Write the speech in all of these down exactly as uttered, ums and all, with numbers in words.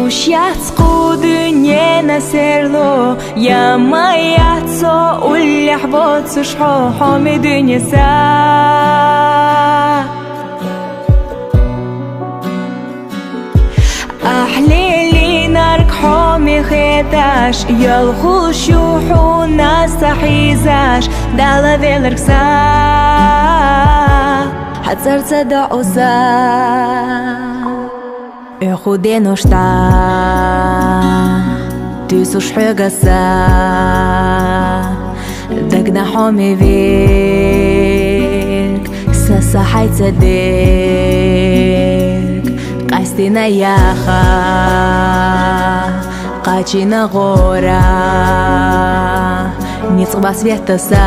Гуш яц кху дуьненан серло, я ма яц со, уллехь боцуш хьо хьоме дуьнен са. Ахь лелийнарг хьоме хеташ, йолхуш ю хьуна сан хьийзаш, Дала велларг са. Хьан цӀарца доӀуса. Оьху денош тӀа туьйсуш хьоьга сан, дагна хьоме верг, сан са хьайца дерг, къаьстина яха, кхачийна гӀора, ницкъ бац ветта сан,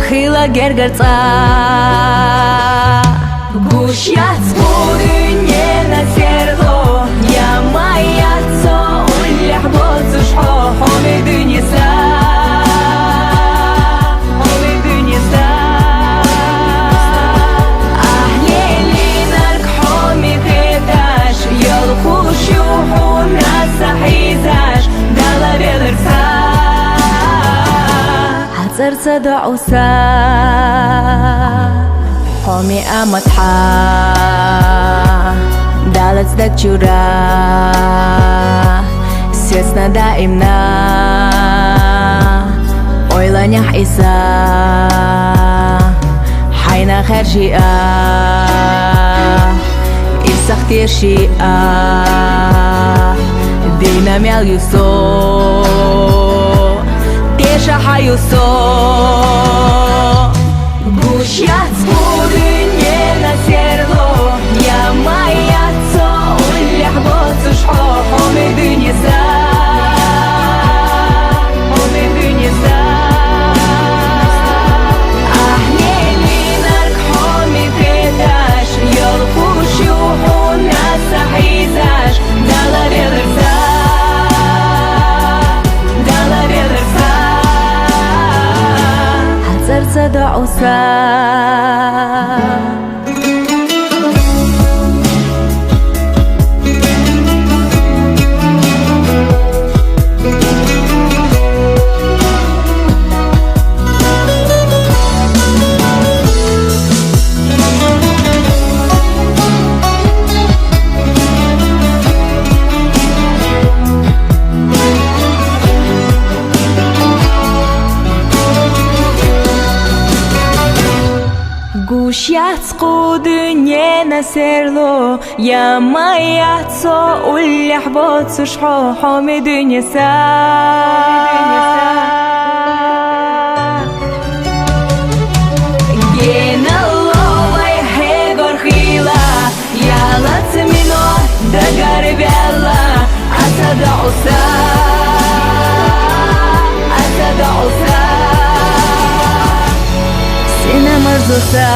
хила гергара цкъа. Гуш яц кху дуьненан серло, я ма яц со, уллехь боцуш хьо хьоме дуьнен са, хьоме дуьнен са. Ахь лелийнарг хьоме хеташ, йолхуш ю хьуна сан хьийзаш, Дала велларг са. Хьан цӀарца доӀуса. Хьоме амат хьан, Далаца даг чура, сецна даимна, ойланехь Ӏиса, хьайна хержи а, Ӏисах теши а, дийна мел ю со, теша хьан ю со. Гуш яц кху дуьненан серло, я ма яц со, уллехь боцуш хьо хьоме дуьнен са, хьоме дуьнен са. Ахь лелийнарг хьоме хеташ, йолхуш ю хьуна сан хьийзаш, Дала велларг са, Дала велларг са. Хьан цӀарца доӀуса. Гуш яц кху дуьненан серло, я ма яц со, уллехь боцуш хьо хьоме дуьнен са. Генало вай хьегор хила, ялаца минот дагар ваьлла, Ӏаса доӀуса, Ӏаса доӀуса, сина марзуса.